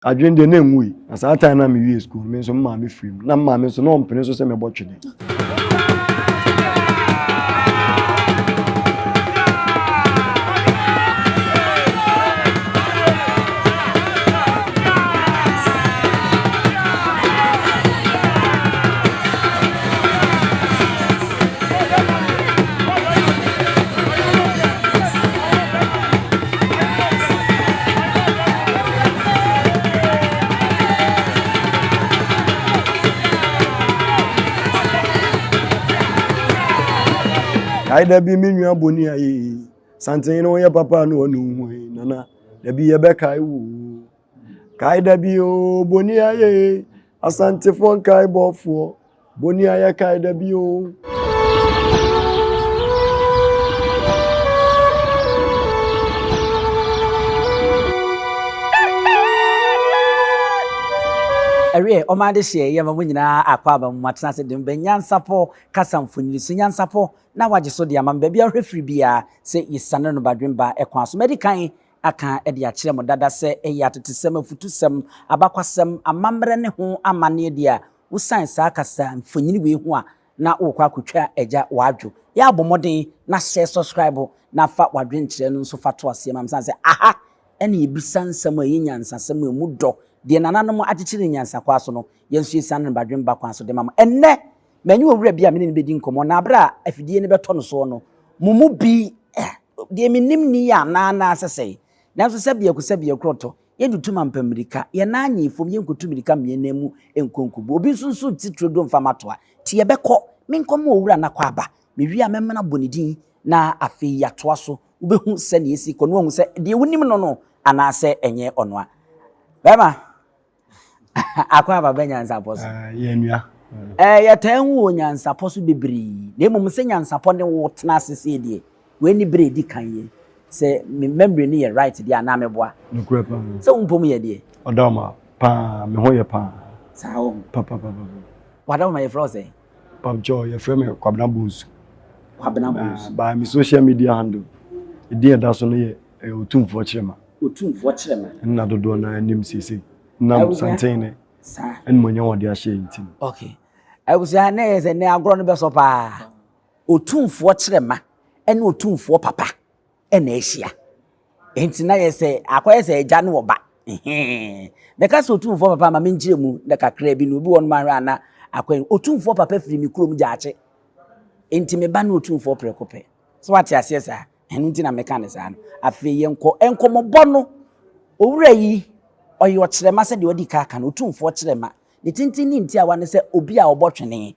Adwene deɛ na ɛnwui. Na saa time no a mewie sukuu no, me nso me maame firi mu. Na me maame nso na ɔmpene so sɛ mɛbɔ twene. Kae da bi me nua boni aye santen no yɛ papa no ɔne wo ho nana da bi yɛbɛkae wo kae da bi o boni aye asantefoɔ nkae bɔfoɔ Boni ayɛ kae da bi o. Ɛwiɛ, ɔman adehyeɛ yɛ ma mo nyinaa akɔ aba mu matena ase de mbɛ nyansapɔ kasa mfonini so nyansapɔ na wagye so de ama me baabi a wohwɛ firi biara sɛ yɛsiane no badwemba kwan so. Madi kan aka de akyerɛ mo dada sɛ ɛyɛ atetesɛm, afutusɛm, abakwasɛm, amammerɛ ne ho amanneɛ deɛ a Wosian saa kasa mfonyin wei ho a na worekɔ akotwa agya w'adwo. Yɛ a bɔ mmɔden na hyɛ subscribe na fa w'adwenkyerɛ no nso fa to aseɛ ma me sane sɛ aha ɛna yɛbisa nsɛm a ɛyɛ nyansasɛm a ɛmu dɔ deɛ nananom akyekyere no nyansakwaa so no yɛn nso yɛsiane no badwemba kwan so de ma mo. Ɛnnɛ manyi owura bi a me ne no bɛdi nkɔmmɔ na berɛ a afidie no bɛtɔ no soɔ no mo mu bi eh, deɛ mennim ni yɛ anaa anaasɛ sɛe nanso sɛ biako sɛ biako ɔtɔ Yɛntutu mampa mmirika, yɛn nan nyee fam, yɛnkotu mmirika mmea nan mu nkɔ nkobu. Obi nso nso nte turodo mfa mmatoa. Nti yɛbɛkɔ. Menkɔma owura no akwaaba. Mewie a mɛmena abɔ ne din na afei yɛatoa so. Wobɛhu sɛnea ɛsi kɔ na woahu sɛ deɛ wonim no no anaasɛ ɛnyɛ ɔno a. Bɛrima, akwaaba bɛ nyansapɔ so. Yɛn nua. Yɛtaa hu wɔ nyansapɔ so bebree, na mmom sɛ nyansapɔ ne wo tena ase sei deɛ, Wei ne bere a edi kan yi. Sɛ me memory no yɛ right deɛ a na meboa. Nokorɛ paa. Sɛ wo mpom yɛ deɛ. Ɔdawoma paa me ho yɛ paa. Saa wɔ ho. Papapapa. Wadawoma yɛfrɛ wo sɛn? Pamkyɛw yɛfrɛ me Kwabena Bonsu. Kwabena Bonsu. By me social media handle edin a ɛda so no yɛ Otumfoɔ Kyerema. Otumfoɔ Kyerema. Ɛno na dodoɔ no ara nim seesei. Nam santen ne animuonyam a ɔde ahyɛ yɛn ti no. Okay. Abusua na ɛyɛ sɛ nnɛ agorɔ no bɛsɔ paa. Otumfoɔ Kyerema ne Otumfoɔ Papa na ahyia. Enti na yɛ sɛ akɔyɛ sɛ agya ne ɔba. Mɛka sɛ Otumfoɔ Papa ma menkyerɛ mu na kakra bi no obi wɔ no mahwɛ ana akɔyɛ. Otumfoɔ Papa firi me kurom Gyaakye. Enti me ba ne Otumfoɔ prɛko pɛ. So wate aseɛ saa? Ɛno nti na meka ne saa no. Afei yɛnkɔ nkɔmmɔbɔ no. Owura yi, ɔyɛ ɔkyerɛma sɛdeɛ ɔdi ka aka no, Otumfoɔ Kyerema. Ne tenten ne ntiawa ne sɛ obi a ɔbɔ twene.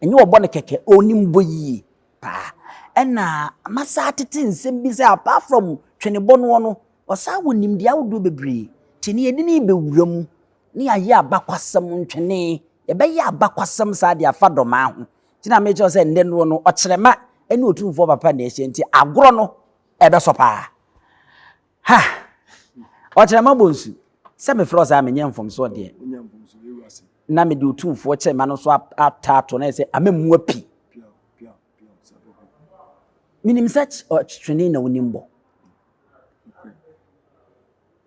Ɛnyɛ ɔbɔ no kɛkɛ, ɔnim bɔ yie paa. Ɛna masa atete nsɛm bi sɛ apart from twenebɔ noɔ no, ɔsan wɔ nimdeɛ ahodoɔ bebree. Nti ne yɛde ne bɛwura mu ne yɛayɛ abakwasɛm ntwene. Yɛbɛyɛ abakwasɛm saa de afa dɔmaa ho. Nti na mekyerɛ sɛ nnɛ noɔ no, ɔkyerɛma ne otumfoɔ papa na ɛhyɛ nti agorɔ no ɛbɛsɔ paa. Ha! Ɔkyerɛma Bonsu, sɛ mefrɛ wo saa a menyɛ mfomsoɔ deɛ. Na mede Otumfoɔ kyerɛma no nso ataato na yɛ sɛ amammu api. Menim sɛ twene na wonim bɔ.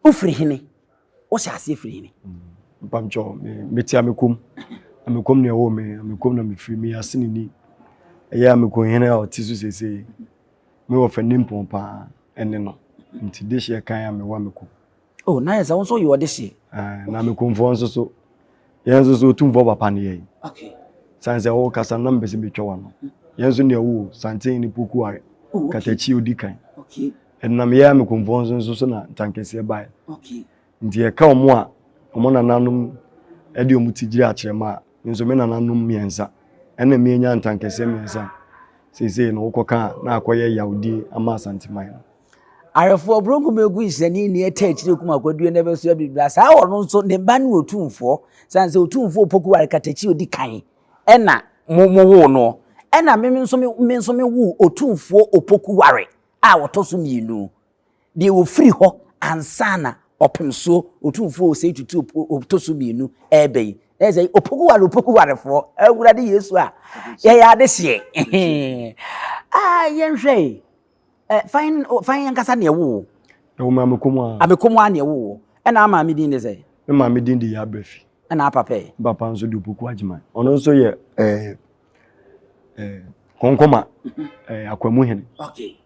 Wofiri hene? Wohyɛ aseɛ firi hene? Mpamkyɛw, mete Amekom. Amekom na ɛwɔ me, Amekom na mefiri, meyɛ aseneni. Ɛyɛ Amekom hene a ɔte so seesei. Me wɔ fɛ nimpɔn paa ɛne no. Nti dehyeɛ kan a mewɔ Amekom. Oh, na yɛ sɛ wo nso yɛ ɔdehyeɛ. Ah, na Amekomfoɔ nso so, yɛn nso so Otumfoɔ papa ne yɛn. Okay. Sane sɛ wokasa na mepɛ sɛ metwa w'ano. Yɛn nso nea ɛwɔ Santen ne Pokuare, Oh, okay. Katakyi odi kan. Okay. Ɛnam yɛn Amekomfoɔ nso nso so na ntankɛseɛ baeɛ. Okay. Nti yɛka wɔn a wɔn nananom de wɔn ti gyina akyerɛma a, me nso me nananom mmiɛnsa ɛna me anya ntankɛseɛ mmiɛnsa a seesei no wokɔka a na akɔyɛ yawdie ama Asanteman no. Ahwɛfoɔ Bronco Megu nhyɛne nni ɛtɛ akyire kum akwadue na ɛbɛsoa biribiara saa ɔno nso ne ba ne Otumfoɔ sane sɛ Otumfoɔ Opoku Ware Katakyi odi kan ɛna mo mo woo noɔ ɛna me nso me nso me woo Otumfoɔ Opoku Ware a ɔtɔ so mmienu deɛ ɔfiri hɔ ansa na ɔpemsoɔ Otumfoɔ Osei Tutu ɔtɔ so mmienu ɛreba yi. Ɛyɛ sɛ Opoku Ware Opoku Warefoɔ, Awurade Yesu a yɛyɛ adehyeɛ. Ah, yɛnhwɛ yi. Fan fan ankasa na ɛwo wo. Ɛwɔ me Amekom a. Amekom a na ɛwo wo. Ɛna ama me din de sɛ. Me maame din de Yabrafi. Ɛna apapa yi? Me papa nso de Opoku Agyeman. Ɔno nso yɛ ɛɛ ɛɛ Kɔnkɔma ɛɛ Akwamu hene. Okay.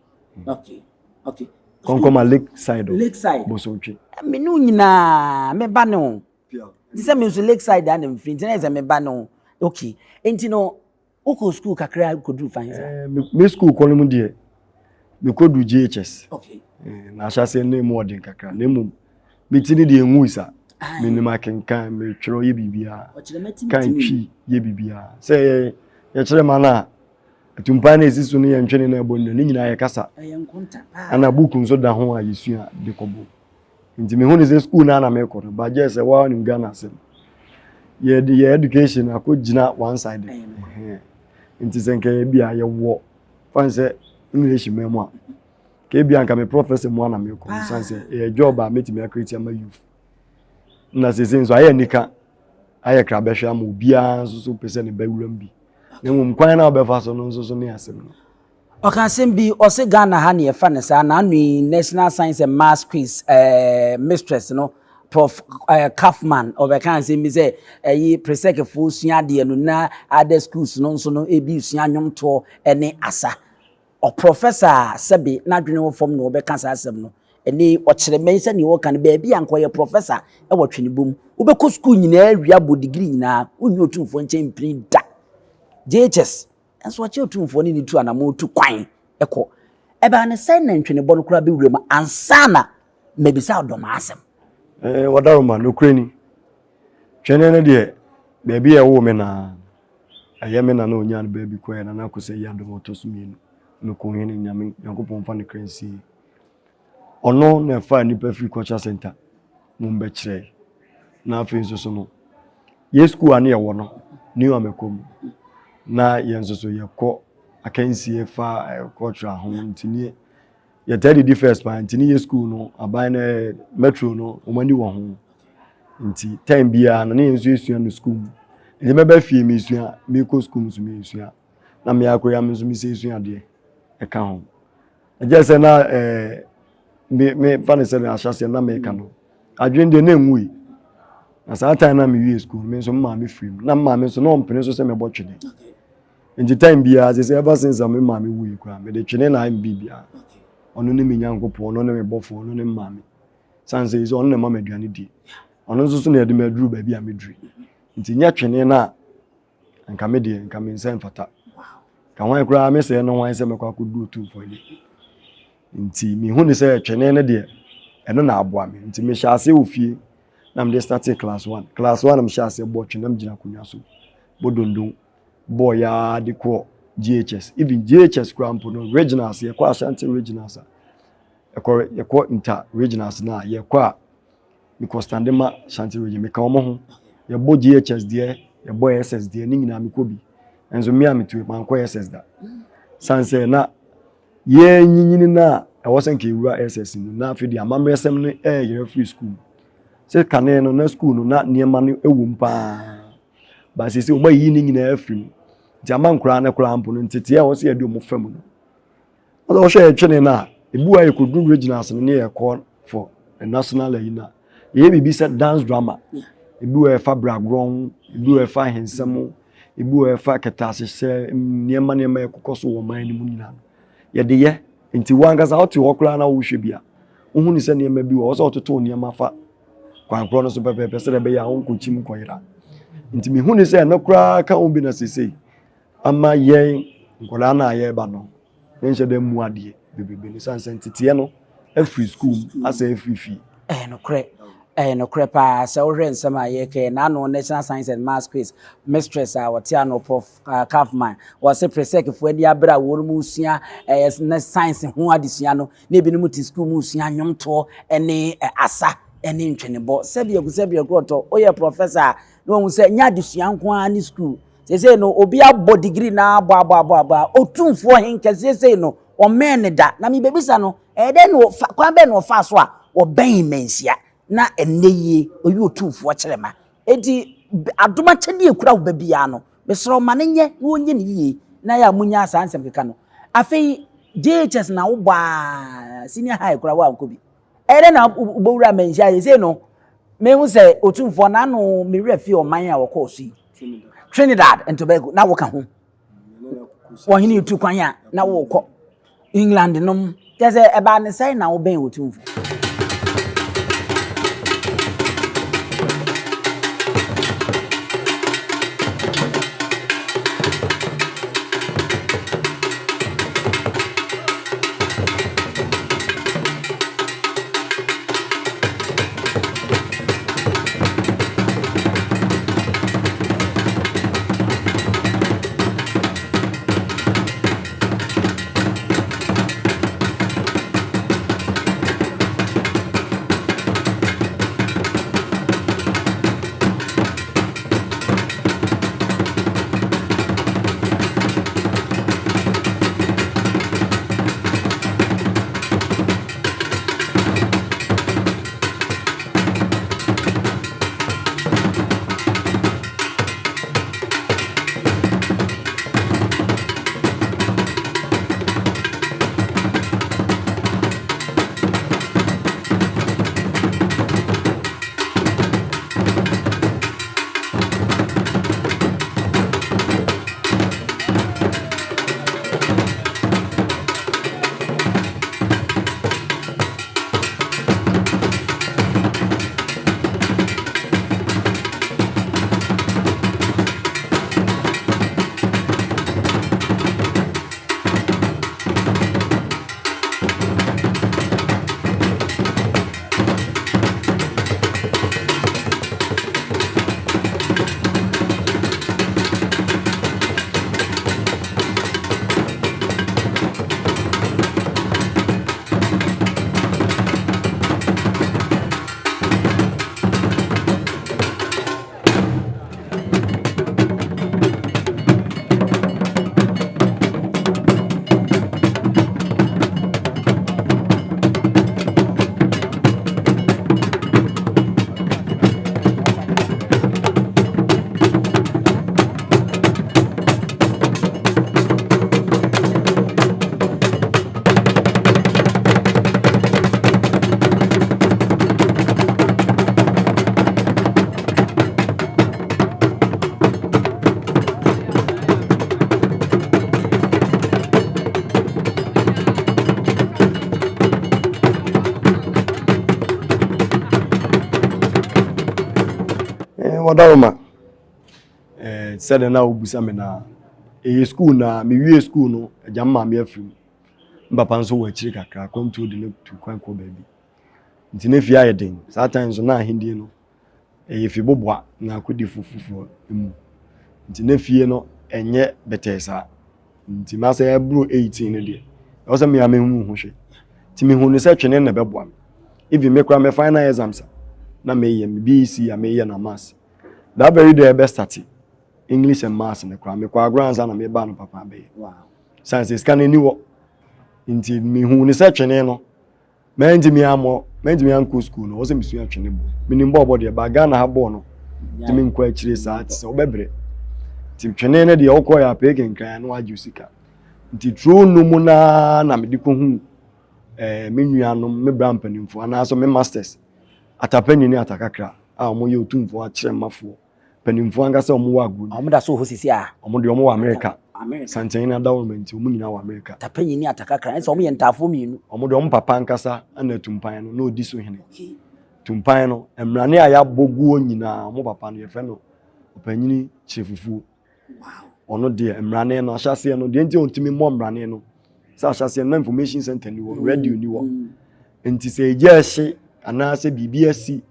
Okay. Okay. Kɔnkɔma Lake Side. Lake Side. Bosomtwe. Me ne nyinaa me ba ne ho. Nti sɛ me nso Lake Side a na mfiri nti na yɛ sɛ me ba ne ho. Okay. Nti no Wokɔɔ sukuu kakra kɔduru fan sa? Eh, me sukuu kɔ no mu deɛ, mekɔduru JHS. Okay. Eh, na ahyɛaseɛ no mu ɔden kakra, na mmom me ti no deɛ ɛnwui sa. Menim akenkan, metwerɛ yɛ biribiara. Kan twi yɛ biribiara. Sɛ yɛ yɛkyerɛ ma no a, atumpan na ɛsi so no yɛ ntwene na ɛbɔ no ne nyinaa yɛ kasa. Ɛna book nso da ho a yɛsua de kɔbɔ. Nti mehu ne sɛ school no a na mekɔ no, but gye sɛ woa nim Ghana asɛm. Yɛde yɛ education akɔgyina one side. Nti sɛ nka ebi a yɛwɔ fan sɛ English man mu a, ka ebi a nka me professor mu a na mekɔ. San sɛ ɛyɛ job a mɛtumi akreti ama youth. Na sese nso ayɛ anika, ayɛ krabɛhwɛ ama obiara nso so pɛ sɛ ne ba wuram bi. Na mmom kwan na wobɛfa so no nso so ne asɛm no. Ɔka asɛm bi, ɔse Ghana ha ne yɛfa no saa, n'ano yi National Science and Maths Quiz eh, mistress no, Prof eh, Kaufman, ɔbɛka asɛm bi sɛ ɛyi Presec foɔ sua adeɛ no na other schools no nso no ebi sua nnwomtoɔ ne asa. Ɔprɔfɛsa a sɛbe n'adwene wɔ fam na ɔbɛka saa asɛm no. Ɛnɛ yi ɔkyerɛ mmɛn sɛ nea ɔka no baabi a nka ɔyɛ prɔfɛsa wɔ twenebɔ mu. Wobɛkɔ sukuu nyinaa awie abɔ degree nyinaa, wonyɛ otumfoɔ nkyɛn mpini da. JHS Nanso ɔkyɛ otumfoɔ ne no tu anammɔn tu kwan kɔ. Ɛbaa no sɛn na ntwenebɔ no koraa bɛwura mu ansa na mabisa ɔdɔmaa asɛm? Ɛɛ, Wadaroma, nokorɛ ni, twene no deɛ, baabi a ɛwoo me na ɛyɛ me na na ɔnyaa no baabi kɔeɛ, Nana Akosua Yiadom ɔtɔ so mmienu, Nokohene, Nyame, Nyankopɔn mfa ne kra nsie. Ɔno na ɛfaa nnipa firi culture center mu bɛkyerɛe. Na afei nso so no, yɛn sukuu a na yɛwɔ no, New Ameko mu, na yɛn nso so yɛkɔ akansie fa eh, cultural ho nti ne yɛtaa didi first paa nti ne yɛ sukuu no aban no eh, metro no wɔn ani wɔ ho nti time biara no ne yɛn nso yɛsua no sukuu mu nti mɛba fie mesua mekɔ sukuu mu nso mesua na mmea akɔya me nso mesɛ sua adeɛ ɛka ho. Ɛgyɛ sɛ na ɛɛ me me fa ne sɛ na ahyɛseɛ na meka no adwene deɛ na enwui na saa time na mewie school me nso me maame firi mu na me maame nso na ɔmpene so sɛ mɛbɔ twene nti time biara sɛ sɛ ever since a me maame wui koraa mede twene na ayɛ me biribiara ɔno ne me nyankopɔn ɔno ne me bɔfoɔ ɔno ne me maame san sɛ sɛ ɔno na ɛma me aduane di ɔno nso so na ɛde me aduru baabi a meduru nti nyɛ twene no a Nka me deɛ, nka me nsa mfata. Ka hwan koraa me sɛɛ no hwan sɛ mɛkɔ akɔdu otumfoɔ anim. Nti mehu ne sɛ twene no deɛ, ɛno na aboa me. Nti mehyɛ aseɛ wɔ fie na mede startee class one. Class one na mehyɛ aseɛ bɔ twene na megyina akonnwa so bɔ dondon bɔɔ yaa de kɔɔ GHS. Even GHS koraa mpo no, regionals, yɛkɔ Ashanti regionals a, yɛkɔ yɛkɔ inter regionals no a, yɛkɔ a, mekɔ stande ma Ashanti region meka wɔn ho yɛbɔ GHS deɛ yɛbɔ SS deɛ ne nyinaa mekɔ bi nso me a metu mankɔ SS da san sɛ na yɛnyinyini no a ɛwɔ sɛ nka ewura SS mu na afei deɛ amammerɛsɛm no ɛyerɛ firi sukuu sɛ kane no na sukuu no na nneɛma no ɛwɔ mu paa baasi sɛ wɔn ayiyi ne nyinaa afiri mu nti ama nkoraa no koraa mpo no nteteɛ a ɛwɔ sɛ yɛde wɔn fa mu no Ɔsɛ ɔhwɛ yɛ twene no a, ebi wɔ a yɛkɔduru regionals no ne yɛkɔ for the national ayi no a, yɛyɛ biribi sɛ dance drama. Ebi wɔ ɛfa bragorɔ ho, ebi wɔ ɛfa ahensɛm ho, ebi wɔ ɛfa kɛtɛasehyɛ, nneɛma nneɛma ɛkokɔ so wɔ ɔman no mu nyinaa no. Yɛde yɛ. Nti wo ankasa wote hɔ koraa na wohwɛ bi a, wohu ne sɛ nneɛma bi wɔ hɔ sɛ wototo nneɛma fa kwan korɔ no so pɛpɛɛpɛ sɛdeɛ ɛbɛyɛ a wonkɔkyim nkɔyera. Nti mehu ne sɛ ɛno koraa ka ho bi na seesei ama yɛn nkwadaa no a yɛreba no yɛnhyɛ da mmu adeɛ bebrebe no sane sɛ nteteɛ no afiri sukuu mu asɛ afiri fie. Ɛyɛ nokorɛ, ɛyɛ nokorɛ paa sɛ wohwɛ nsɛm a yɛreka yi, n'ano National Science and Maths Quiz mistress a ɔte ano Prof Kaufman, ɔse Presec foɔ ani abere a wɔn mu resua ɛyɛ ne science ho adesua no, na ebinom te sukuu mu resua nnwomtoɔ ne asa ne ntwenebɔ. Sɛbi aku sɛbi akurɔtɔ, woyɛ professor a na wahu sɛ nyɛ adesua nko ara ne sukuu. Seesei no, obi abɔ degree na abɔ abɔ abɔ abɔ a, otumfoɔ henkɛseɛ sei no, ɔmmɛn no da. Na mebɛbisa no, ɛyɛ dɛn na ɔfa, kwan bɛn na ɔfaa so a ɔbɛn Manhyia na ɛnnɛ yie ɔyi otumfoɔ kyerɛ ma. Enti adom akyɛdeɛ a ɛkura wo ba biara no, mesrɛ wo ma no nyɛ na ɔnyɛ no yie na yɛ a monyaa saa nsɛm keka no. Afei JHS na wobɔ a, senior high koraa woankɔ bi. Ɛyɛ dɛn na wobɛwura Manhyia? Seesei no, Mehu sɛ Otumfoɔ n'ano me werɛ fi ɔman a wɔkɔɔ so yi. Trinidad and Tobago na woka ho. Wɔhene tu kwan a na wokɔ England nom. Kyerɛ sɛ ɛbaa ne sɛn na wobɛn Otumfoɔ? Wadaroma, eh, sɛdeɛ na wobisa me na ɛyɛ sukuu na mewie sukuu no agya me maame afiri mu me papa nso wɔ akyiri kakra akwantuo de no tu kwan kɔ baabi nti ne fie ayɛ den saa time nso na ahendie no ɛyɛ fi boboa na akɔdifo foforɔ mu nti ne fie no ɛnyɛ bɛtɛɛ saa nti masɛ ɛboro 18 no deɛ ɛwɔ sɛ mea mehu ho hwɛ nti mehu no sɛ twene na ɛbɛboa me even me koraa me final exams a na meyɛ me BEC a meyɛ na maths that very day ɛbɛ start English and maths no koraa mekɔ agorɔ ansa na meba no papa abɛyɛ sane sɛ sika no ani wɔ nti mehu ne sɛ twene no mantumi ammɔ mantumi ankɔ sukuu no ɔsɛ mesua twene bɔ menim bɔɔl bɔ deɛ ba Ghana ha bɔɔl no ntumi nkɔ akyire saa te sɛ wobɛbrɛ nti twene no deɛ wokɔ yɛ apee kenkran na wagye sika nti turo no mu naa na mede kɔhu eh, me nuanom me bra mpanimfoɔ anaasɛ me masters atapani ne atakakra a wɔyɛ otumfoɔ akyerɛmafoɔ mpanimfoɔ ankasa wɔn wɔ agorɔ Wɔn da so wɔ hɔ sisi a. Wɔn deɛ wɔn wɔ Amerika. Santen na dawuruma nti wɔn nyinaa wɔ Amerika. Tapanyin ne atakakra ɛsɛ wɔn yɛ ntaafoɔ mmienu. Wɔn deɛ wɔn papa ankasa ɛna tumpan no na odi so hene. Tumpan no mmerane a yɛabɔ guo nyinaa wɔn papa no yɛfrɛ no ɔpanyini kyerefufuo. Ɔno deɛ mmerane no ahyɛaseɛ no deɛ nti ɔntumi mmɔ mmerane no sɛ ahyɛaseɛ no na information center ni hɔ radio ni hɔ. Nti sɛ egya ɛhye anaasɛ biribi asi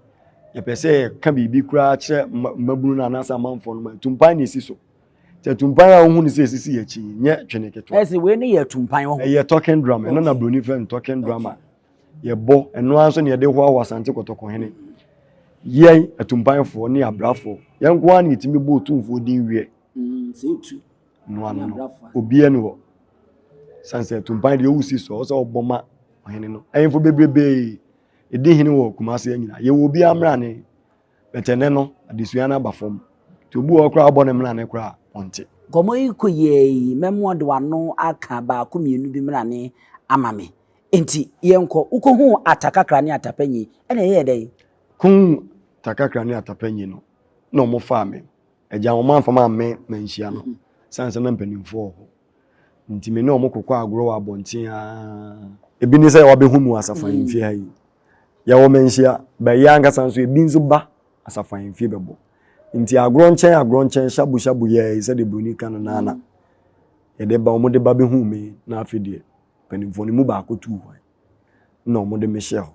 yɛpɛ sɛ yɛka biribi koraa kyerɛ mmabunu no anaasɛ amanfoɔ no ma tumpan na esi so. Sɛ tumpan a wohu no sɛ esisi yɛn akyi nyɛ twene ketewa. Ɛsɛ wei ne yɛ tumpan wɔ ho. Ɛyɛ talking drum ɛno na buroni fɛ no talking drum a yɛbɔ ɛno ara nso na yɛde hoahoa Asante Kɔtɔkɔ hene. Yɛn atumpanfoɔ ne abrafoɔ yɛn nko ara na yɛtumi bɔ otumfoɔ din wiɛ. Mm, sɛ etu. No ano no obiara ni hɔ. San sɛ tumpan deɛ ɔwusi so ɔsɛ ɔbɔ ma ɔhene no. Ahemfo bebrebee ɛdi hene wɔ Kumase nyinaa. Yɛwɔ obiara mmrane. But ɛnɛ no adesua no aba fam. Nti obi wɔ hɔ koraa ɔbɔ ne mmrane koraa ɔnte. Nkɔmmɔ yi kɔ yie yi, mɛmoa de w'ano aka baako mmienu bi mmrane ama me. Enti yɛnkɔ. Wokɔhuu Atakakra ne Atapanyin, ɛnna ɛyɛɛ dɛn? Kohuu. Takakra ne Atapanyi no na wɔn faa me. Agya wɔn amfa ma me manhyia no. Sane sɛ na mpanimfoɔ wɔ hɔ. Nti me ne wɔn kokɔ agorɔ wɔ abɔnten aa. Ebi ne sɛ wɔabɛhu mu asafo ahemfie ha yi. Yɛwɔ manhyia, bɛyɛ ankasa nso ebi nso ba asafo ahemfie bɛbɔ. Nti agorɔ nkyɛn agorɔ nkyɛn shabu shabu yɛɛ sɛdeɛ buroni ka no naana. Yɛde ba wɔn de ba bɛhuu me na afei deɛ mpanimfoɔ no mu baako tuu kwan na wɔn de me hyɛɛ hɔ.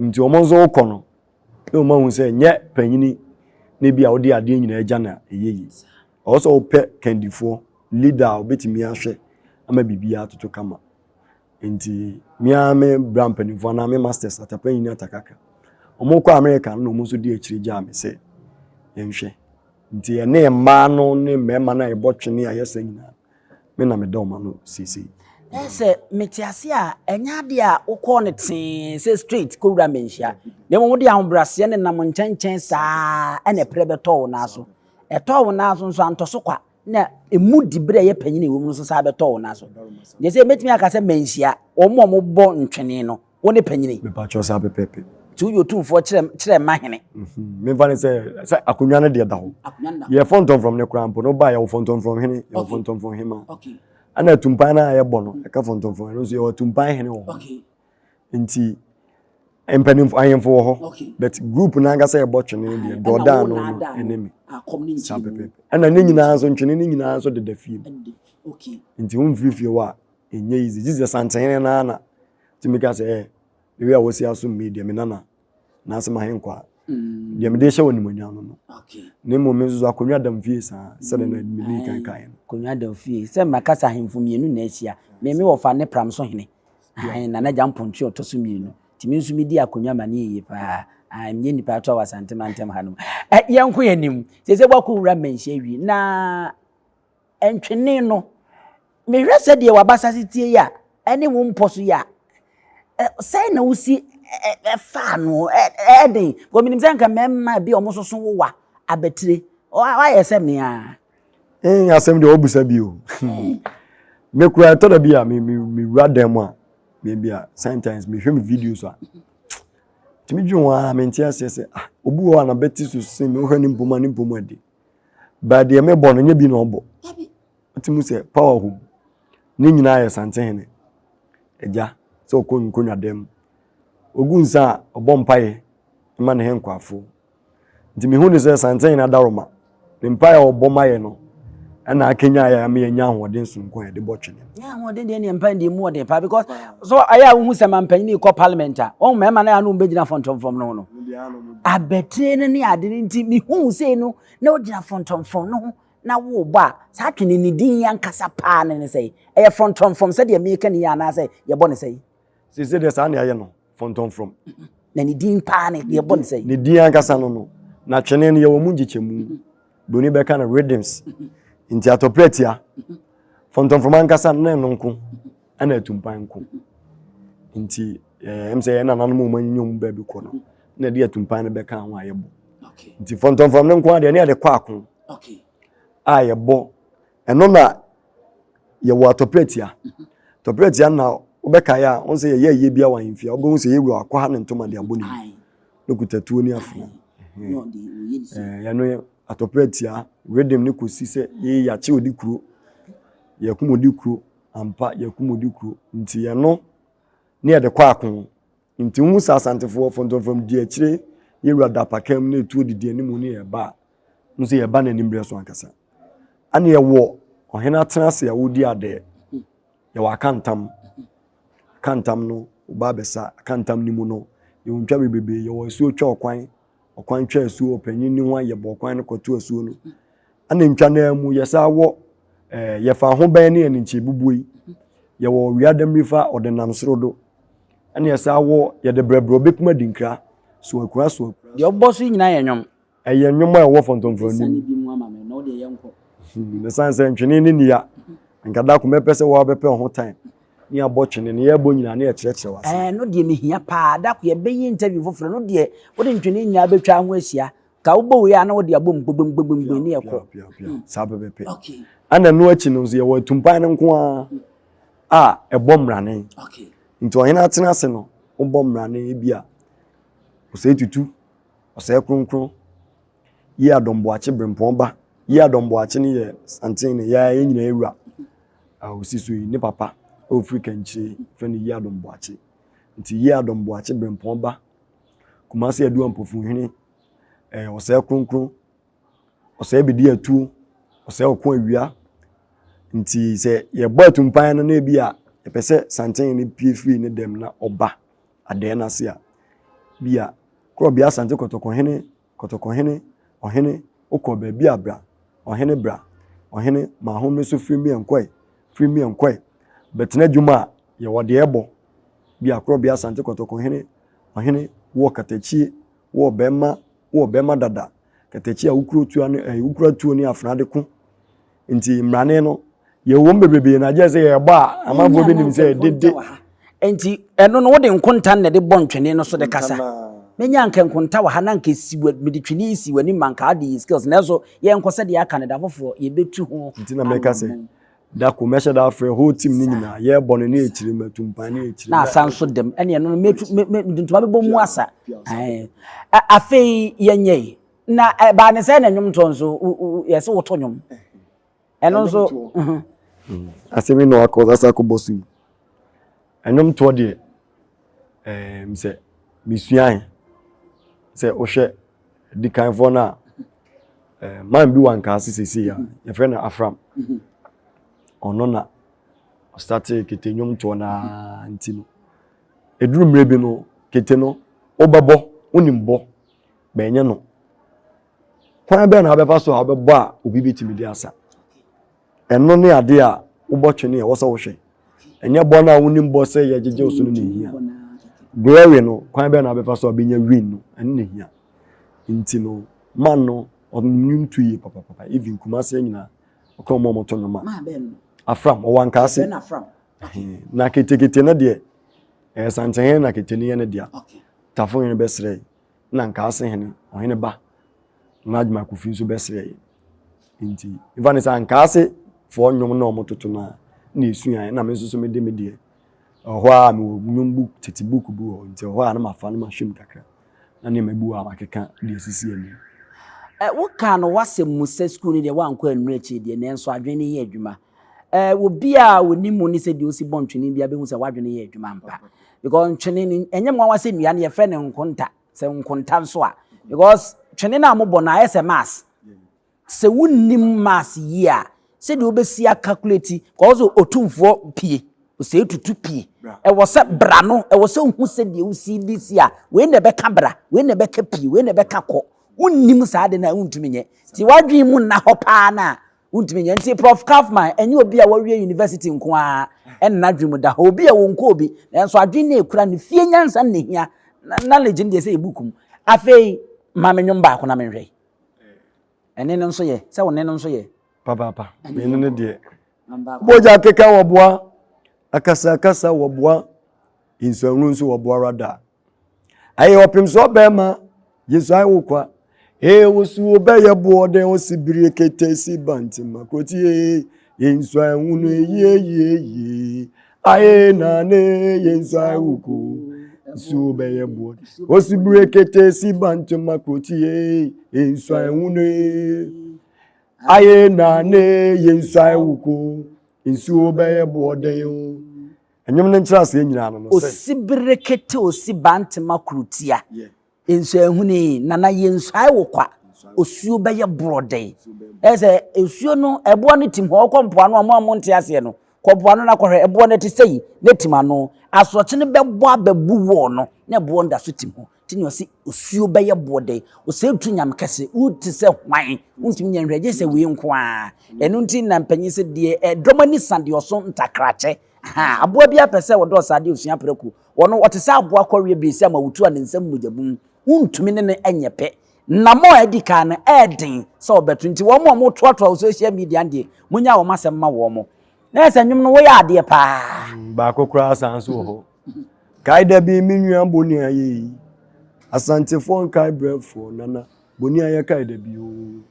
Nti wɔn nso wokɔ no na wɔn ahu sɛ nyɛ panyini na ebi a wode adeɛ nyinaa agya na ɛyɛ yie. Ɛwɔ sɛ wopɛ kandifoɔ leader a obetumi ahwɛ ama biribiara atoto kama. Nti me ara me bra mpanimfoɔ anaa me masters atapanyini atakakra. Wɔn kɔ America no na wɔn nso di akyire gyaa me sɛ yɛnhwɛ. Nti ɛne mmaa no ne mmarima no a yɛbɔ twene a yɛsɛ nyinaa me na meda wɔn ano seesei. Ɛyɛ sɛ mete ase a, ɛnyɛ adeɛ a wokɔɔ no tee sɛ straight kɔwura Manhyia. Na mmom wode ahobrɛaseɛ nenam nkyɛnkyɛn saa ɛna ɛprɛ bɛtɔɔ wo nan so. Ɛtɔɔ wo nan so nso antɔ so kwa na ɛmu diberɛ a ɛyɛ panyin a ɛwɔ mu no nso saa bɛtɔɔ wo nan so. Deɛ sɛ mɛtumi aka sɛ Manhyia, wɔn a wɔbɔ ntwene no, Wo ne panyini. Mepakyɛw saa pɛpɛɛpɛ. Nti woyɛ otumfoɔ kyerɛ kyerɛ mma hene. Mhm. Memfa ne sɛ sɛ akonnwa no deɛ da hɔ. Akonnwa no da hɔ. Yɛ fɔntɔmfrɔm no koraa mpo no ba yɛwɔ fɔntɔmfrɔm hene, yɛwɔ Okay. fɔntɔmfrɔm hema. Okay. Ɛna atumpan no a yɛbɔ no, ɛka fɔntɔmfrɔm ɛno nso yɛwɔ atumpan hene wɔ hɔ. Okay. Nti mpanimfo ahemfo wɔ hɔ. Okay. But group no ankasa yɛbɔ twene no deɛ Ɛna dɔɔdaa wo no na no ada ɛne me. Akɔm ne Saa nkyiri mu. pɛpɛɛpɛ. Ɛna ne nyinaa nso ntwene no nyinaa nso deda fie mu. Ɛnde. Okay. Nti womfiri fie hɔ a ɛnyɛ easy. Gye sɛ santehene no ara na tumi ka sɛ ɛ the way a wɔsi asom me deɛ me nana n'asɛm ahenkwa mm. deɛ mede hyɛ wɔ animuonyam no no na mmom me nso so akonnwa dam fie saa sɛdeɛ na medi kan kaeɛ no akonnwa dam fie sɛ makasa ahemfo mmienu na ahyia me me wɔfa ne pram so hene nana gya mpontwe ɔtɔ so mmienu nti me nso medi akonnwa ma ne yie paa menyɛ nnipa ato a wɔ asante mantam ha no yɛnko yɛn anim sɛ sɛ woakɔ wura mmanhyia wie na Ntwene no, mehwɛ sɛdeɛ w'abasa si tie yi a, ɛne wo mpɔ so yi a, sɛn na wosi fa ano? Ɛyɛ den. Because menim sɛ nka mmarima bi a wɔn soso wowa abatire, wayɛ sɛ me ara. Ee, asɛm deɛ wɔbusa bi o. Me kura ɛtɔ da bi a me me me wura dan mu a, me bi a sometimes mehwɛ me videos a, tumi dwen ho ara mente aseɛ sɛ ah obi wɔ hɔ a n'abati so sen me, wohwɛ ne mpoma ne mpoma adi. But deɛ mebɔ no nyɛ bi na ɔbɔ. Wote mu sɛ power home. Ne nyinaa yɛ Santehene agya sɛ ɔkɔ nkonnwa dɛm. Ogu nsa a ɔbɔ mpaeɛ ma ne henkwafoɔ. Nti mehu ne sɛ Santehene adaworoma ne mpaeɛ a ɔbɔ ma yɛ no ɛna akenya yɛ ama yɛnya ahoɔden sononko a yɛde bɔ twene. Nyɛ ahoɔden deɛ ne mpae deɛ mu ɔden paa because so ayɛ a wohu sɛ mampanyin kɔ parliament a wɔn mmarima no a no bɛgyina fɔntɔmfɔm no ho no abɛtire no ne ade no nti mehu sei no na wogyina fɔntɔmfɔm no ho na wobɔ a saa twene ne din ankasa paa ne ne sɛ ɛyɛ fɔntɔmfɔm sɛdeɛ meka ne yɛ anaasɛ yɛbɔ ne sɛ Seesei deɛ saa na yɛayɛ no fɔntɔmfrɔm. Na ne din paa ne yɛbɔ ne sɛ Ne din ankasa no no na twene no yɛwɔ mu nkyekyɛmu Broni bɛka no rhythms nti atɔprɛ tia fɔntɔmfrɔm ankasa no na ɛno nko ɛna atumpan nko nti ɛm sɛ yɛn nananom a wɔn anyinya wɔn baabi kɔ no na ɛde atumpan no bɛka ho a yɛbɔ nti fɔntɔmfrɔm no nko adeɛ ne yɛde kɔ ako a yɛbɔ ɛno na yɛwɔ atɔprɛ tia atɔprɛ tia na wobɛkaeɛ a wɔn sɛ yɛyɛ ayie bi a wɔ ahemfie a wobɛhu sɛ yɛwura akɔ ha ne ntoma de abɔ ne mu na kuta tuo ne afena yɛno atɔprɛ tia rhythm ne kɔsi sɛ yɛyɛ yɛakye odi kuro yɛkum odi kuro ampa yɛkum odi kuro nti yɛno ne yɛde kɔ ako nti wohu sɛ asantefoɔ fɔntɔmfrɔm di akyire yɛwura dapakam ne etuo didi anim ne yɛba a nso yɛba n'anim berɛ so ankasa ɛne yɛwɔ ɔhene atena ase a wɔdi adeɛ yɛwɔ akantam akantam no woba abɛsa akantam no mu no yɛwɔ ntwa bebrebe yɛwɔ asuo twa ɔkwan ɔkwan twa asuo ɔpanyin ne ho ayɛ bɔ ɔkwan no kɔto asuo no ɛna ntwa no mu yɛsa wɔ ɛɛ yɛfa ho bɛn ne yɛn nkyɛn bubuo yi yɛwɔ wiadamirifa ɔde nam soro do ɛna yɛsa wɔ yɛde brɛbrɛ ɔbɛkum adinkra so akura so akura. Deɛ ɔbɔ so yi nyinaa yɛ nnwom. Ɛyɛ nnwom a ɛwɔ fɔntɔmfrɔm no mu. Ɛsiane sɛ ntwene ne nia, nka da ko mɛpɛ sɛ wɔabɛpɛ ho time ne abɔ twene ne yɛbɔ nyinaa ne yɛkyerɛkyerɛ wase. Ɛɛ no deɛ mehia paa da ko yɛbɛyɛ interview foforɔ no deɛ wode ntwene nyinaa bɛtwa ho ahyia ka wobɔ wei a na wode abɔ mu gbogbogbogbo ne ɛkɔ. Saa pɛpɛpɛ. Ɛna ɛno akyi no nso yɛwɔ atumpan no nko ara a ɛbɔ mmrane. Nti ɔhene atena ase no wobɔ mmrane bi a ɔsɛ tutu. Ɔsɛe Kronkron, Yie Adom Boakye Brempɔn ba. Yie Adom Boakye no yɛ Santene ne yɛa yɛn nyinaa wura a ɔsi so yi ne papa a ɔfiri Kankyire fɛ no Yie Adom Boakye. Nti Yie Adom Boakye Brempɔn ba, Kumasi Adu Ampofuhene, ɛɛ Ɔsɛe Kronkron, Ɔsɛe bedi atuo, ɔsɛe ɔko awia. Nti sɛ yɛbɔ atumpan no na ebi a yɛpɛ sɛ santen no pue firi ne dɛm na ɔba adɛɛ no ase a, bi a korɔbea Asante Kɔtɔkɔhene, Kɔtɔkɔhene, ɔhene, wokɔ baabi a bra, ɔhene bra, ɔhene ma ahome so firi mmiɛ nkɔe, firi mmiɛ nkɔe. Bɛtena dwuma a yɛwɔ deɛ ɛbɔ, bi a korɔbea Asante Kɔtɔkɔhene, ɔhene, wɔ katakyie, wɔ bɛma, wɔ bɛma dada, katakyi a wokura tuo ne ɛɛ wokura tuo ne afena de ko. Nti mmarane no yɛwɔ mu bebrebe na gye sɛ yɛbɔ a amanfoɔ bi nim sɛ dede. Nti ɛno no wode nkonta na ɛde bɔ ntwene no so de kasa. Menya anka nkonta wɔ ha na anka esi wɔ mede twene yi si w'anim ma anka ade yɛ skills nanso yɛnkɔ sɛdeɛ aka no da foforɔ yɛbɛtu ho. Nti na meka sɛ Da ko mɛhyɛ da afrɛ whole team no nyinaa yɛbɔ no ne akyire matu mpan ne akyire. Na asa nso dɛm ɛne ɛno no mɛtu mɛ mɛ ntoma bɛbɔ mu asa. Afei yɛnyɛ yi na ɛbaa ne sɛ na nnwom toɔ nso yɛsɛ woto nnwom ɛno nso. Asɛm yi na wakɔ asa akɔbɔ so yi ɛnwom toɔ deɛ ɛɛm sɛ mesuae sɛ wohwɛ dikanfoɔ no a eh, man bi wɔ ankaase seesei a yɛfrɛ no afram ɔno na ɔstate kete nnwomtoɔ no ara nti no ɛduru mmerɛ bi no kete no wobɛbɔ wonim bɔ bɛnyɛ no kwan bɛn na wobɛfa so a wobɛbɔ a obi bɛtumi de asa Ɛno ne adeɛ a wobɔ twene a ɛwɔ sɛ wohwɛ. Ɛnyɛ bɔ no a wonim bɔ sɛ yɛgyegye wo so no na ɛhia. Glory no, kwan bɛn na wobɛfa so a wobɛnya win no, ɛno na ɛhia. Nti no, man no, ɔnim to yie papapapa. Even Kumasi nyinaa, ɔka wɔn a wɔto nnwom a. Afram, ɔwɔ Ankaase. Na ketekete no deɛ, ɛyɛ Santehene na kete no yɛ ne dea. Tafohene bɛsrɛe. na Nkaase hene, ɔhene ba, Nana Kofi nso bɛsrɛɛ. Nti, mfa ne sɛ Ankaase foɔ nnwom na wɔtoto no a, na ɛsuaeɛ, na me nso so mede me deɛ. Ɛhɔ a mewɔ nnwom book, tete book bi wɔ hɔ, nti ɛhɔ a na mafa na mahwɛ mu kakra, na nneɛma bi wɔ a makeka de asisi ani. Wokaa no w'asɛm mu sɛ sukuu no deɛ woankɔ annuru akyire deɛ, nanso adwene no yɛ adwuma. Obi a ɔnim wo ne sɛ deɛ ɔsi bɔ ntwene biara bɛhu sɛ w'adwene yɛ adwuma ampa. Because ntwene no, ɛnyɛ nwanwa sɛ nnua no yɛfrɛ no nkonta, sɛ nkonta nso a. Because twene no a mobɔ no ayɛ sɛ mass. Sɛ wonnim mass yie a, sɛdeɛ wobɛsi akalkulati, because otumfoɔ pie, ɔsɛ tutu pie. Ɛwɔ sɛ bra no, ɛwɔ sɛ wohu sɛdeɛ wosi de si a, wei na ɛbɛka bra, wei na ɛbɛka pie, wei na ɛbɛka kɔ. Wonnim saa ade no a, wontumi nyɛ. Nti w'adwene mu nna hɔ paa no a, Wontumi nyɛ. Nti Prof. Kaufman ɛnyɛ obi a wawie university nko ara ɛna n'adwene mu da hɔ. Obi a wɔnkɔɔ bi, nanso adwene no a ekura no, fie nyansa no na ehia. Knowledge no deɛ sɛ yɛ book mu. Afei ma me nnwom baako na menhwɛ. Ɛne no nso yɛ, sɛ wo ne no nso yɛ. Papaapa, me ne no deɛ. Bogya keka wɔ boa, akasakasa wɔ boa, nsuahunu nso wɔ boa rada. Ɛyɛ ɔpem so ɔbɛrima Yesu ayɛ wo kwa. Ee wosu wobɛyɛ boɔ dɛn osi biri kete si bantima kuroti ee yɛnsu ahunu eyie yie yie aye na ne yɛnsu awuku nsu wobɛyɛ boɔ osi biri kete si bantima kuroti ee yɛnsu ahunu ee aye na ne yɛnsu awuku nsu wobɛyɛ boɔ dɛn o. Nnwom no nkyerɛaseɛ nyinaa no no sɛ. Osi berekete osi bantema kurutia nsuahuni nana yɛnsuae wo kwa osuo bɛyɛ borɔdɛn ɛyɛ sɛ nsuo no ɛboɔ no tim hɔ ɔkɔ mpoano a mo a monte aseɛ no kɔ mpoano na kɔhwɛ ɛboɔ no ɛte sɛ yi na tim ano asorɔkye no bɛbɔ abɛbu wɔɔ no na ɛboɔ no da so tim hɔ nti na ɔse osuo bɛyɛ boɔ dɛn ɔsɛ tu nyame kɛse wote sɛ hwan wontumi nyɛ nhwɛ gye sɛ wei nko ara ɛno nti na mpanyin sɛ deɛ ɛdɔm ani sa deɛ ɔso ntakrakyɛ ha aboa bi apɛ sɛ wɔdɔ saa deɛ osua prɛko wɔno ɔte sɛ aboa kɔweɛ bere sɛ ama wotu a ne nsam mogyabum wontumi ne no nyɛ pɛ nnamɔ a adi kan no ɛɛden sɛ ɔbɛto nti wɔn a wɔtoatoa wɔ social media deɛ munya wɔn asɛm ma wɔn na ɛsɛ nnwom no woyɛ adeɛ paa baako koraa san so wɔ hɔ Kae da bi me nua boni ayɛ yi. Asantefoɔ nkae brɛfoɔ nana boni ayɛ kae da bi oo.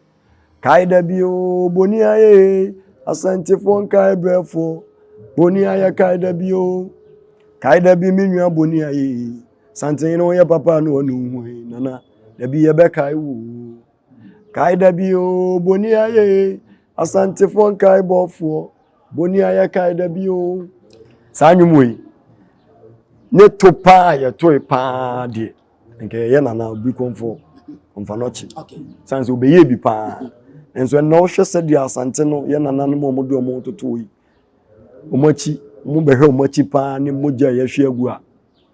Kae da bi oo boni ayɛ yi. Asantefoɔ nkae brɛfoɔ boni ayɛ kae da bi oo. Kae da bi me nua boni ayɛ yi. Santehene woyɛ papa no ɔne wo ho yi nana. Dabi yɛbɛkae wo o. Kae da bi o, boni ayɛ Asantefoɔ nkae bɔfoɔ, boni ayɛ kae da bi o. Saa nnwom wei, ne to paa yɛtoe paa deɛ, nka yɛyɛ nana obi kɔmfoɔ ɔmfa no ɔkye. Sane sɛ ɔbɛyɛ bi paa. Nso ɛnna wohwɛ sɛdeɛ Asante no yɛ nananom a wɔde wɔn toto yi, wɔn akyi, wɔn bɛhwɛ wɔn akyi paa ne mogya a yɛahwie agu a,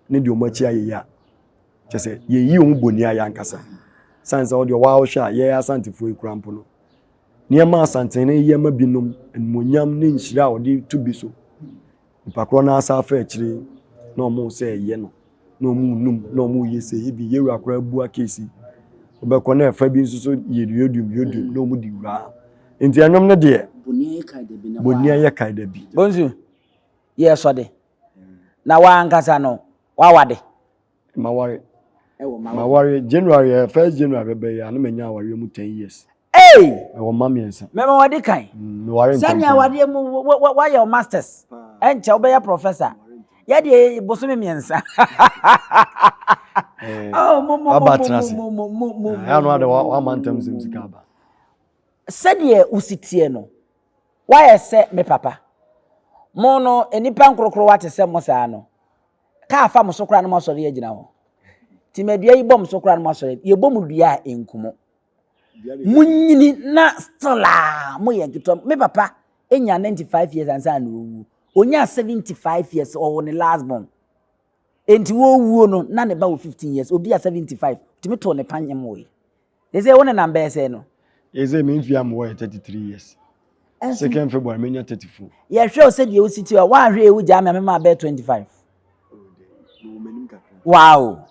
ne deɛ wɔn akyi ayɛ yi a. Kyerɛ sɛ, yɛyi wɔn bɔni ayɛ ankasa. Sane sɛ wodeɛ waa wohwɛ a, yɛn Asantefoɔ yi koraa mpo no, nneɛma Asantehene yɛ ma binom, animuonyam ne nhyira a ɔde to bi so, nipa korɔ no asa afa akyire na wɔn sɛ ɛyɛ no, na wɔn num, na wɔn yɛ sɛ ebi yɛwura koraa bua keesi. Wobɛkɔ na ɛfa bi nso so yɛ yodum yodum na wɔn di wura. Nti ɛnwom no deɛ, bɔni ayɛ kae da bi. Bonsu, yɛ sɔde. Na w'ankasa no, w'awade. Maware. Maware January eh, first January bɛbɛ yi a na manya awareɛ mu ten years. Hey! Mewɔ mma mmiɛnsa. Mɛma wadi kan. Mm, meware ntɛm. Sɛnea awareɛ mu wayɛ wo masters. Ɛnkyɛ wobɛyɛ professor. Yɛdeɛ bosome mmiɛnsa. Eh, oh, mo mo mo mo mo mo mo. Ɛyà no adɛ wama ntɛm sɛm sika aba. Sɛdeɛ wosi teɛ no, woayɛ sɛ me papa. Mo no, nnipa nkorokorowa te sɛ mo saa no, Kaa fa mo so koraa na moasɔre agyina hɔ. Timadua yi bɔ mo so koraa na moasɔre. Yɛbɔ mo dua a ɛnku mo. Monyini na still a moyɛ nketewa. Me papa nya 95 years ansa na ɔwu. Ɔnyaa 75 years ɔwɔ ne last born. Enti wɔwuo no na ne ba wɔ 15 years. Obi a 75 tumi too ne panyem woe. Sese wo nenam bɛyɛ sɛn no? Sese me mfe a mewɔ yɛ 33 years. Second February menya 34. Yɛhwɛ wo sɛdeɛ wosi ti a woanhwɛ yɛ wogyaa me a mema bɛyɛ 25. Wow!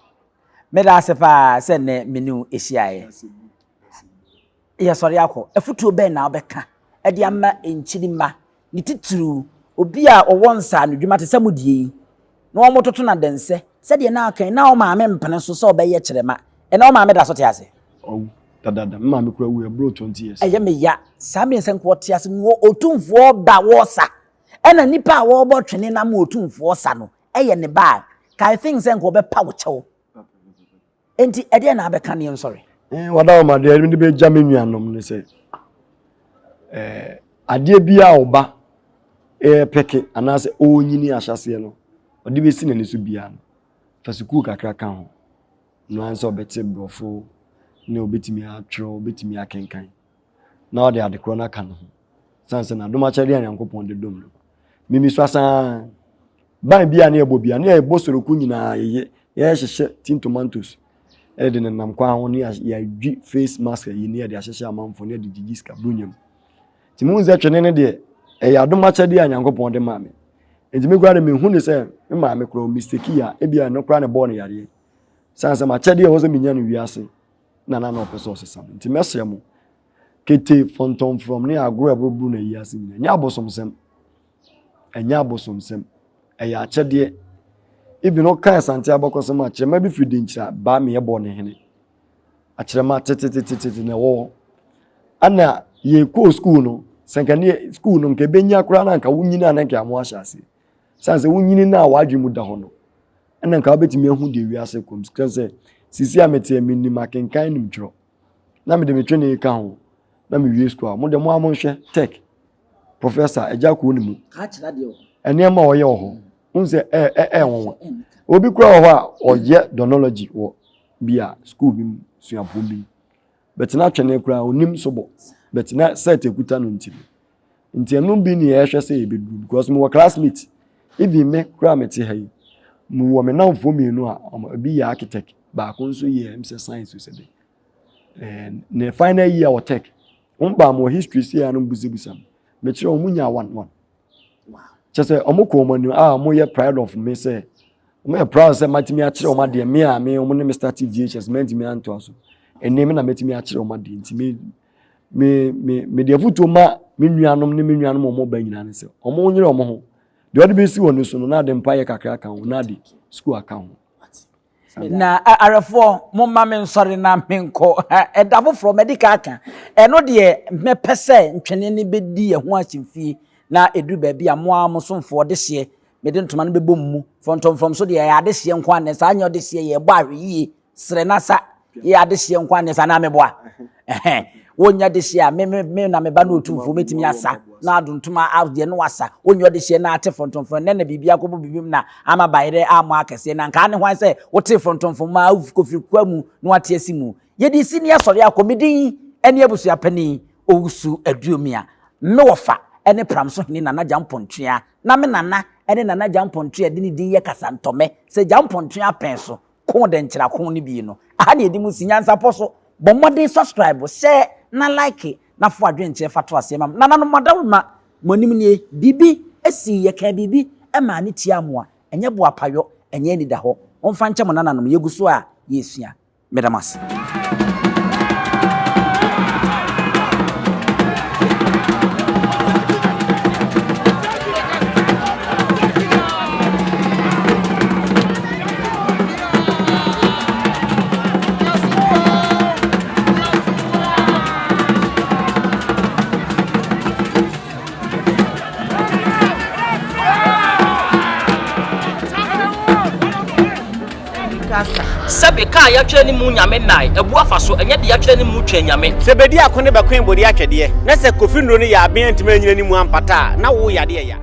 Meda ase paa sɛ nnɛ me ne wo hyiaeɛ. Yɛsɔre akɔ. Afotuo bɛn na wobɛka de ama nkyirimma, ne titiriw obi a ɔwɔ nsaanodwuma te sɛ mo deɛ yi, na wɔtoto no adɛnsɛ sɛdeɛ na aka yi, na wo maame mpene so sɛ ɔbɛyɛ kyerɛma. Ɛnɛ wo maame da so te ase? Ɔwu dadaada. Me maame koraa wu ɛboro 20 years. Ɛyɛ me ya. Saa mmerɛ sɛ nka ɔte ase no, Otumfoɔ ba wɔsa. Ɛna nipa a wɔrebɔ twene no ama Otumfoɔ sa no yɛ ne ba a, ka I think sɛ nka ɔbɛpa wo kyɛw. Enti ɛdeɛn na abɛka ne yɛnsɔre? Eh, wada wɔn adeɛ mede bɛgya me nuanom ne sɛ eh, adeɛ bi a ɔba ɛrepɛke anaasɛ ɔrenyini ahyɛseɛ no ɔde bɛsi n'ani so biara no fa sukuu kakra ka ho no ara sɛ ɔbɛte borɔfo ne ɔbɛtumi atwerɛ ɔbɛtumi akenkan na ɔde adekorɔ no aka ne ho sane sɛ n'adom akyɛdeɛ a Nyankopɔn de dom no mimi so asaa ban bi a ne yɛbɔ bi a ne yɛbɔ soroku nyinaa yɛyɛ yɛhyehyɛ tin tomatoes ɛde de nenam kwan ho ne yɛadwi face mask yi ne yɛde ahyehyɛ amanfoɔ ne yɛde gyigyi sika bunyam nti mu sɛ twene ne deɛ ɛyɛ adom akyɛdeɛ a Nyankopɔn de maa me nti me koraa de mehu ne sɛ me maame koraa mistake a ebi a ɛno koraa ne bɔɔ no yareɛ sane sɛ m'akyɛdeɛ ɛwɔ sɛ menya no wiase na na na ɔpɛ sɛ ɔsesa me nti mɛsrɛ mo Kete, fɔntɔmfrɔm ne agorɔ a ɛboro no ayi ase nyinaa. Ɛnyɛ abosomsɛm. Ɛnyɛ abosomsɛm. Ɛyɛ akyɛdeɛ. Even woka Asante abakɔsɛm a, kyerɛma bi firi Denkyira baa me yɛbɔɔ ne hene. Akyerɛma tetetetete na ɛwɔ hɔ. Ana yɛkɔɔ sukuu no, sɛ nka ne sukuu no nka ɛbɛnya koraa na nka wonyini a na nka amo ahyɛ aseɛ. Sane sɛ wonyini no a w'adwene mu da hɔ no, ɛna nka wobɛtumi ahu deɛ wiase kɔm. Sɛ sisi a meteɛ menim akenkan nim twerɛ. na mede me twene ka ho na mewie sukuu a mo deɛ mo ara monhwɛ tech professor agya koo ne mu nneɛma a ɔyɛ wɔ hɔ n sɛ ɛ ɛ ɛ nwanwa obi kura wɔ hɔ a ɔyɛ donology wɔ bi a sukuu bi mu suapɔn bi mu bɛtena twene koraa onim so bɔ bɛtena set ekuta no nti no Nti ɛno bi ne yɛhwɛ sɛ yɛbɛduru because mewɔ classmate even me koraa mete ha yi mewɔ me namfoɔ mmienu a ebi yɛ architect baako nso yɛ m sɛ science sɛ de ne final year wɔ tech wɔn baa mo history si ya no busabusa m mekyerɛ wɔn nya one one kyɛ sɛ wɔn kɔ wɔn anim a wɔn yɛ proud of me sɛ wɔn yɛ proud sɛ matumi akyerɛ wɔn adeɛ me a me wɔn ne me start GHS mɛntumi antoa so ɛnne me na mɛtumi akyerɛ wɔn adeɛ nti me me me mede afotuo ma me nuanom ne me nuanom a wɔba nyinaa ne sɛ wɔn nyere wɔn ho deɛ ɔde bɛsi wɔn so no na ade mpaeɛ kakra ka ho na ade sukuu aka ho. Na awɛfoɔ momma me nsɔre na menkɔ ɛda foforɔ mɛde ka aka ɛno deɛ mɛpɛ sɛ ntwene no bɛdi yɛn ho ahyemfie na ɛduru baabi a mo ara mo somfoɔ de hyeɛ mede ntoma no bɛbɔ mu fɔntɔmfrɔm so deɛ ɛyɛ adehyeɛ nko anɛ saa nyɛ ɔdehyeɛ yɛbɔ ahwɛ yie serɛ na sa. Yɛ adehyeɛ nko anɛ sa na meboa. Ɛhɛn. Wonyɛ adehyeɛ a me me me na me ba no otumfoɔ mɛtumi asa na adontoma adeɛ no wasa. Wonyɛ ɔdehyeɛ na ate fɔntɔmfɔm nɛ na biribi akɔbɔ biribi mu na ama bayerɛ ammɔ akɛseɛ na nka ne hwan sɛ wote fɔntɔmfɔm ma kɔfiri kwa mu na wate asi mu. Yɛde si ne asɔre akɔ me din ne abusua panin Owusu Aduomia, me wɔfa ne Pramso hene Nana Gyampɔntwea na me nana ne Nana Gyampɔntwea de ne din yɛ Kasantɔmɛ sɛ Gyampɔntwea pɛn so ko dɛnkyerɛ ko no bi no. Aha na yɛde mu si nyansapɔ so. Bɔ mmɔden subscribe, share na like na fo adwenkyerɛ fa to aseɛ ma me. Nananom mo adaworoma, mo anim nie, biribi sii, yɛkaa biribi maa ne tiaa mo a, ɛnyɛ boapayɔ, ɛnyɛ anidahɔ. Momfa nkyɛ mo nananom, yɛgu so a yɛresua. Meda mo ase. Sɛbe ka a yɛatwerɛ ne mu Nyame nnae, abu afa so, ɛnyɛ deɛ yɛatwerɛ ne mu Twɛn Nyame. Sɛ bedi ako ne bɛkoe bode atwɛdeɛ, na sɛ Kofi nnuro no yɛ aben antumi anyina ne mu ampata a, na wo yadeɛ ya.